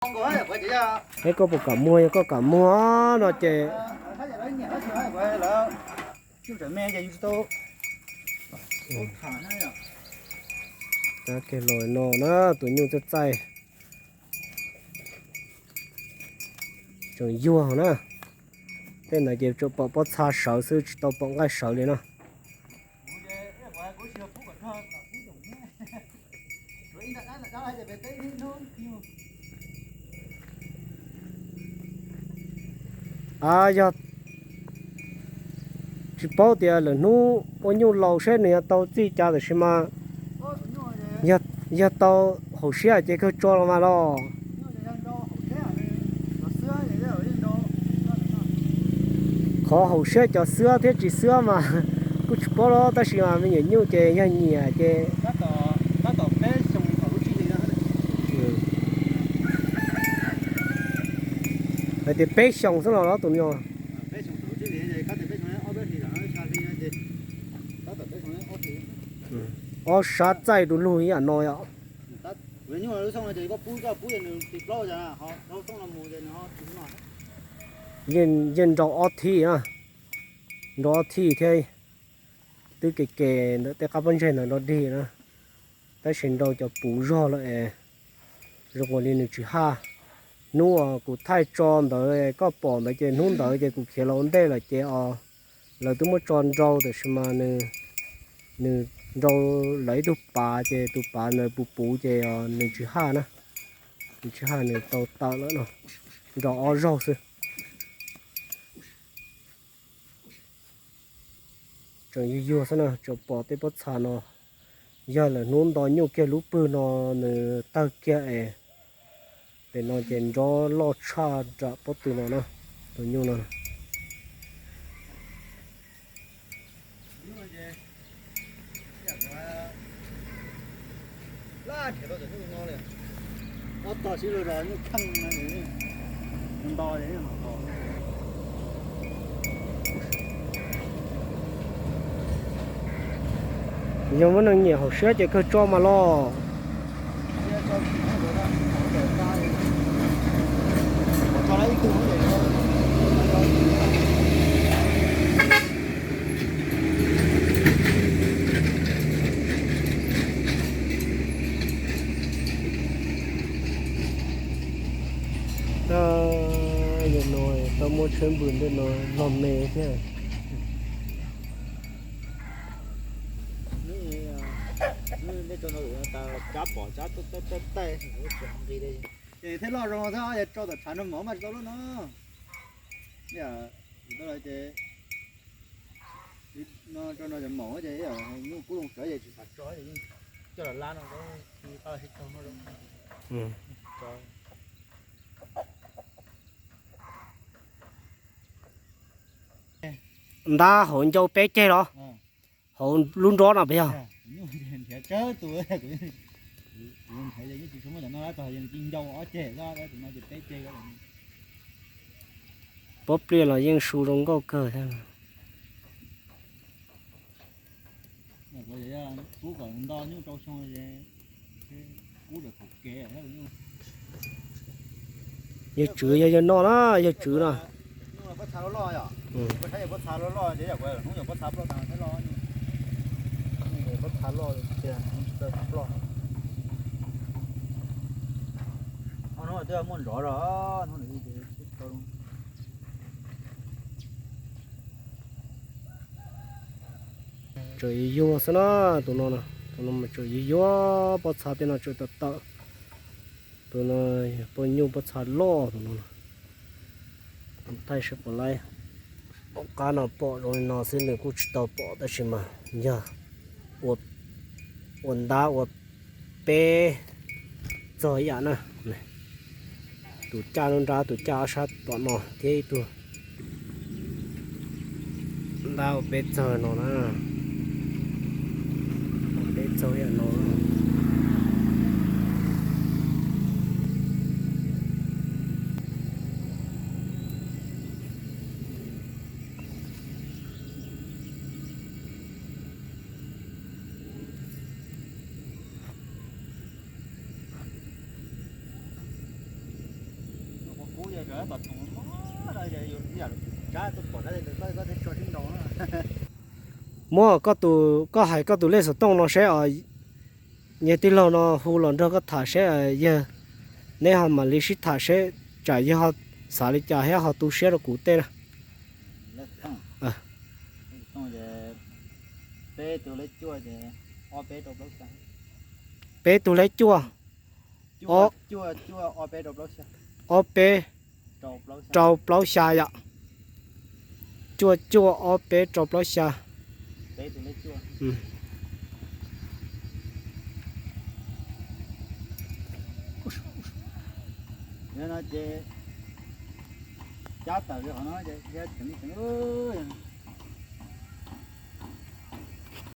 Es koj puas kam muag, yog koj kam muag no ces Cab kiag los no na, tus nyuj txaij txaij tseem yuag na. Tej ntawd ces tsuas pom pob txha sawv xwb, tsis tau pom nqaij sawv li na. A, yog tsis paub tias lwm hnub ua nyuj laus seb nws yuav tau txij cas, tab sis mas yog tau haum siab ces kawg tso los mas los. Qhov haum siab cov xwab thiab tsis xwab mas kuj tsis paub los, tab sis mas me nyuam nyuj ces yog nyiam ces hais tias peb xyoos xwb los los tus no. Ob sab txaij du lug ib yam no yom. Yeej nrau ob thib na, nrau ob thib thiab. Twb ke ke ntawm tej qab pob ntseg ntawd nrau dig na, tab sis nrau cov puv zog lawm es zoo ua li nws tsis haj. Hnub uas kuv thaij tso ntawd koj pom ntawd ces hnub ntawd ces kuv khiav los ua ntej lawm ces os, lawv twb muab tso nrau tab sis mas nws nrau lawv ib tug pav ces tus pav ntawd puv puv ces nws tsis haj na, nws tsis haj nws tau tawm lawm no, nrau ob zaug xwb. Tseem yuag yuag xwb na, tseem pom tej pob txha no. Yog lawm hnub nto nyuj kiag lub pwg no nws tawg kiag es, pem no ces nrov loj tshaj nram pob tw no na, tus nyuj no. Yog muaj neeg nyiam haum siab ces kawg tso mas los. Tau muaj tsheb npws ntej no log me thiab. Ces thiaj loj zoo thiab, yog tso tom tshav nrog maum mas tsis tau loj no. Ces no tso no cov maum ces nyuj kub loo sawv ces tsis tas tso, coj los lab no, tsis tau no. Ntab hauv ncau peb ceg los? Hauv lub nrob no puas yog? Pob pliaj los yeej su zoo nkauj kawg thiab. Yawg tswv yog yawg no na, yawg tswv na. Tseem yuag yuag xwb na, tus no, tus no mas tseem yuag yuag, pob txha tej no tseem tawm tawm. Tus no poj nyuj pob txha loj tus no. Thaij seb puas laib. Tom qab no pom zoo li no xwb, nws kuj tsis tau pom tab sis mas yog ua ntab ua peb txog ib yam na. Tus caj lub nrab, tus caj ob sab tom no thiab ib tug ntab ua peb txog no na. Peb txog ib yam no. Muab koj tus, koj hais koj tus lej xov tooj no seb os, yawg tij laug no hu los nrog koj tham seb yawg, neb ho mam li sib tham seb tsam yawg ho xav li cas thiab ho tu siab rau kuv tej na. Peb tug lej cuaj, ob peb, ob peb rau plaub xya yom. Cuaj cuaj ob peb rau plaub xya. Yog no ces cab tawm li qhov no ces thiab tseem tseem